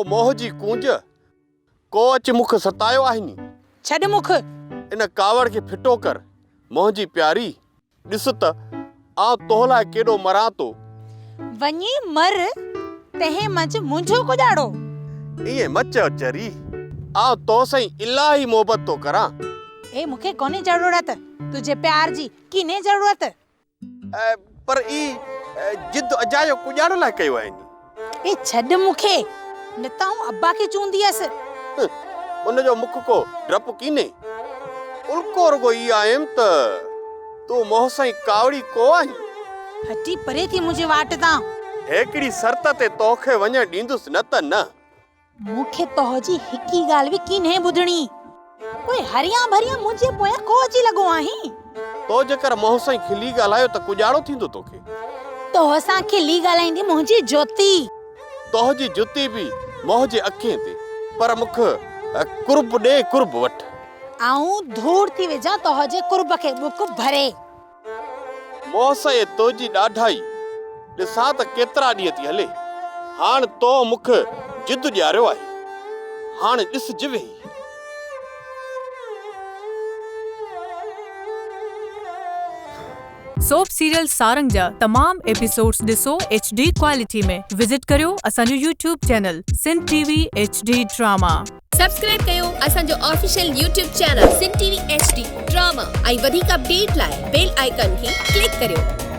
او موهه جي ڪونج، ڪو اچي مون کي ستايو آهي ني؟ ڇڏ مون کي. ان ڪاوڙ کي ڦٽو ڪر، منهنجي پياري، ڏس ته آئون تو لاء ڪيڏو مران ٿو. وڃي مر، تنهن منجهه منهنجو ڪڄاڙو. ائين نه چئو چري، آئون تو سان الاهي محبت ٿو ڪران. اي مون کي ڪونهي ضرورت، تنهنجي پيار جي ڪينهي ضرورت. پر اي جد اجايو ڪڄاڙو لاء ڪيو آهين. اي ڇڏ مون کي، نه ته آئون ابا کي چونديس. ان جو مک ڪو ڊپ ڪينهي. الڪو رڳو اي آهيم ته تون منهن سان ئي ڪاوڙي ڪو آهين. هٽي پري ٿي منهنجي واٽ تان. هيڪڙي شرط تي توکي وڃڻ ڏيندس نه ته نه. مون کي توهجي هڪي ڳالهه به ڪينهي ٻڌڻي. پوء هريان ڀريان منهنجي پويان ڪو اچي لڳو آهين؟ تو جيڪر منهن سان کلي ڳالهايو ته ڪڄاڙو ٿيندو توکي. توهه سان کلي ڳالهائيندي منهنجي جوتي. توهجي جتي به منهنجي اکين تي. پر مون کي قرب ڏي قرب وٺ. آئون ڌوڙ ٿي وجهان توهجي قرب کي ٻڪ ڀري. محسن تنهنجي ڏاڍائي ڏسان ته ڪيترا ڏينهن ٿي هلي. هاڻ تو مون کي جد ڏياريو آهي. هاڻ ڏسج ويهي. سوپ سيريل سارنگ جا تمام ايپيسوڊز ڏسو ايڇ ڊي ڪوالٽي ۾ وزٽ ڪريو اسان جو YouTube channel Sindh T V H D drama. Subscribe ڪيو اسان جو official YouTube channel Sindh T V H D drama ۽ وڌيڪ اپڊيٽ لاء بيل آئيڪان کي ڪلڪ ڪريو.